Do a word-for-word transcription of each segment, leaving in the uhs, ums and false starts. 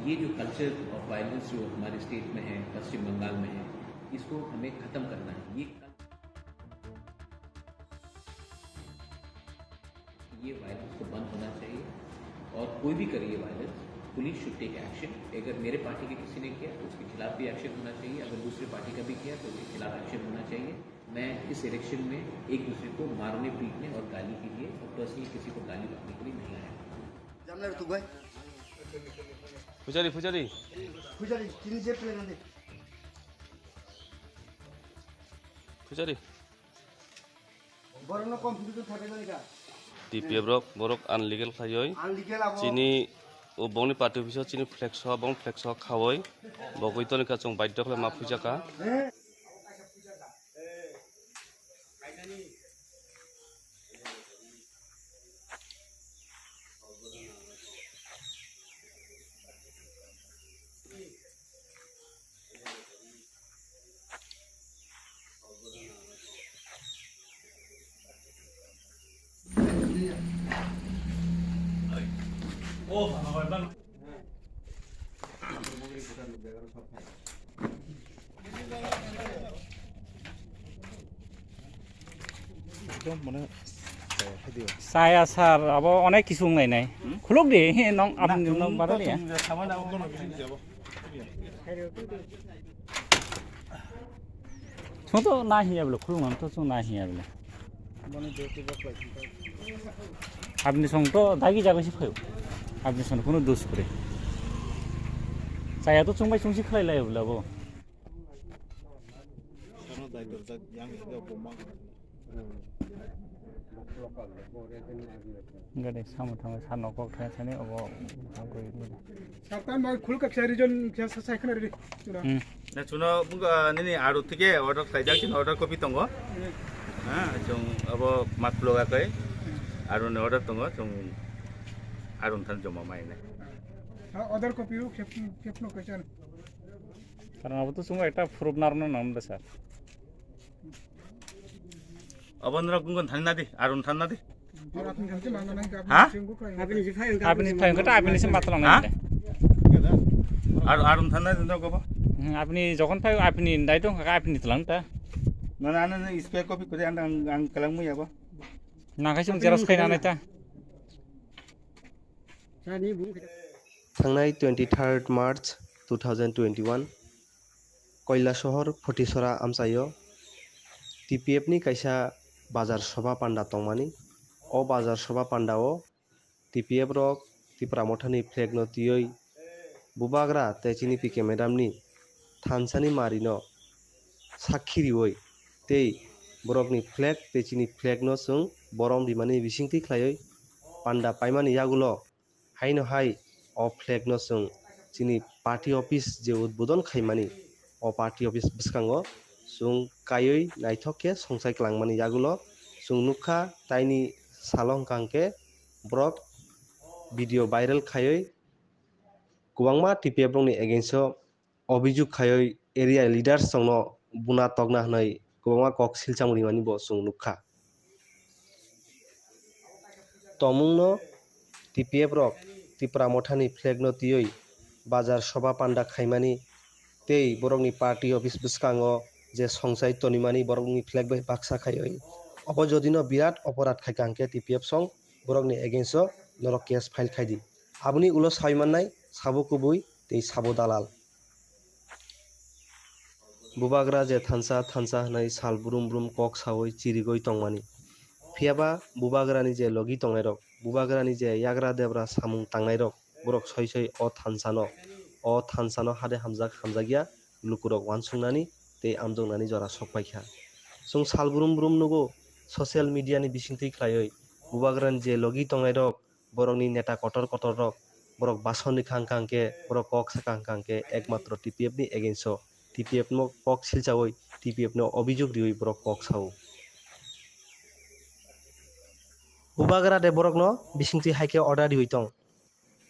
ये जो culture of violence जो हमारे स्टेट में है, पश्चिम बंगाल में है, इसको हमें खत्म करना है। ये कल- ये वायलेंस तो बंद होना चाहिए और कोई भी करे ये violence, police should take action. अगर मेरे पार्टी के किसी ने किया तो उसके खिलाफ भी एक्शन होना चाहिए, अगर दूसरे पार्टी का भी किया तो उसके खिलाफ एक्शन होना चाहिए। मैं इस इलेक्शन में एक दूसरे को मारने पीटने और गाली के लिए और पर्सनली किसी को गाली बकने के लिए नहीं आया। Pujari, pujari. Pujari, tini je plan ande. Pujari. Borokno competition thangwi nani kha? T P F rok borok unlegal khlaiwi. Unlegal abo. Chini o bongni party office o chini flex o, bong flex o khawi. Bogwi toni kha chwng baidhyo khlai ma phuijak kha. Eh? Saya sir, abo onek kisu wngnai nai. Khuluk di, he, nong, apni nong badal ya. Chung to na hiya bole, khulung ang to chung na hiya bole. Apni song to dagi jaga si phayo. Apni song kuno dos kore. Saya to chung bai chung si khlai lai bole abo. Gari samo thangwi sar no kok thang thani obo. Sir, ta mai khuluk kha region khe sa sai khna ri. Hmm. Na chuno bunga nini aro thike order khlaijak, chini order copy tongo. Hmm. Ha, chung abo mat loga kai. Aro ni order tongo, chung aro than joma mai nai. Ha, order copy ro khep, khep no kai chan. Karon abo to chungo ekta proof narwkna nang de sir. Abo norok gungun thani nadi, arun thani nadi. Ha? Apni phai wngkha, apni se matwlang nai. Ar arun thani nadi norok abo. Hmm, apni jokhon phai apni dai tong kha, apni tlang ta. Nana ano no spare copy kore ang ang kalang mui abo. Nang khai sung xerox khai nanai ta. Thangnai twenty third March two thousand twenty-one, Koilasohor Photisora amchaio T P F ni kaisa bazar soba panda tongmani. O bazar soba pandao T P F rok Tipra Mothani flag no twiwi Bubagra tei chini P K madam ni thansani mari no sakhi riwi tei borokni flag tei chini flag no chwng borom rimani bisingtwi khlaiwi panda paimani yagulo haino hai o flag no chwng chini party office je udbodon khaimani, o party office bwskango chwng kaiwi naithok khe songchai kwlangmani yagulo chwng nukha, taini salo hwnkha hwnkhe borok video viral khaiwi kwbangma T P F rokni against o obijok khaiwi area leaders rokno buna tokna hwnwi kwbangma kok silcham rimani bo chwng nukha. Tongmungno T P F rok Tipra Mothani flag no twiwi bazar soba panda khaimani tei borokni party office bwskango je songchai tonimani borokni flag bai baksa khaiwi. Obo jodino birat oporadh khaikha hwnkhe T P F song borokni against o norok case file khaidi. Aboni ulo sawi mannai sabo kubui tei sabo dalal. Bubagra je thansa thansa hwnwi sal brum brum kok sawi chirigwi tongmani. Phiyaba Bubagrani je logi tongnairok, Bubagrani je yagra debra samung tangnairok, borok soi soi o thansano, o thansano hade hamjak hamjakya lukurok uansuknani tei amjoknani jora sokpaikha. Chwng sal brum brum nugo social media ni bisingtwi khlaiwi Bubagrani je logi tongnairok, borokni neta kotor kotor rok, borok basoni khang khang khe borok kok sa khang khang khe ekmatro T P F ni against o T P F no kok silchawi T P F no obijok riwi borok kok sao. Bubagra de borokno bisingtwi hai khe order riwi tong.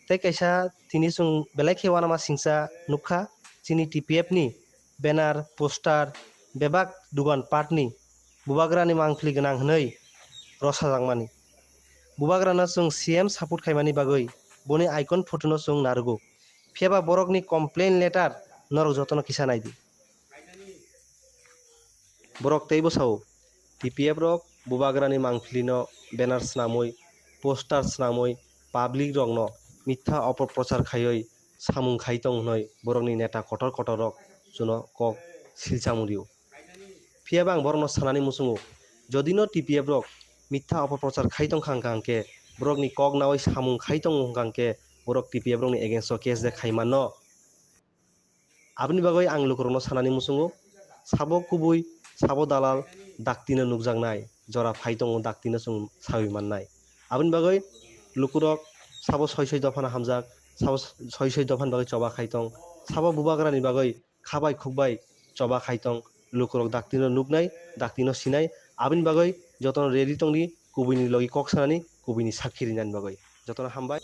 Tei kaisa tini chwng belai khe uanama singcha nukha, chini T P F ni banner, poster, bebak dugan part ni Bubagrani mangpili gwnang hwnwi rosajakmani. Bubagrano chwng C M support khaimani bagwi boni icon photo no chwng narwgo. Phiya ba borokni complain letter norok jotono kisa nai di. Borok teibo sao, T P F rok bubagrani mangpili no banner swnamwi, poster swnamwi, public rokno mitha opoprochar khaiwi samung khai tong hwnwi borokni neta kotor kotor rok chuno kok silcham rio. Phiya ba ang borokno sanani muchungo, jodi no T P F rok mitha opoprochar khai tong kha hwnkha hwnkhe, borokni kok nawi samung khai tongo hwnkha hwnkhe, borok T P F rokni against o case de khai manno. Aboni bagwi ang lukurokno sanani muchungo, sabo kubui, sabo dalal, daktino nukjaknai, jora phai tongo daktino chwng sawi mannai. Aboni bagwi lukurok sabo soi soi dophano hamjak, sabo soi soi dophani bagwi choba khai tong, sabo bubagrani bagwi khabai khukbai choba khai tong, lukurok daktino nuknai, daktino sinai, aboni bagwi jotono ready tongdi, kubuini logi kok sanani, kubuini sakhi rinani bagwi. Jotono hambai.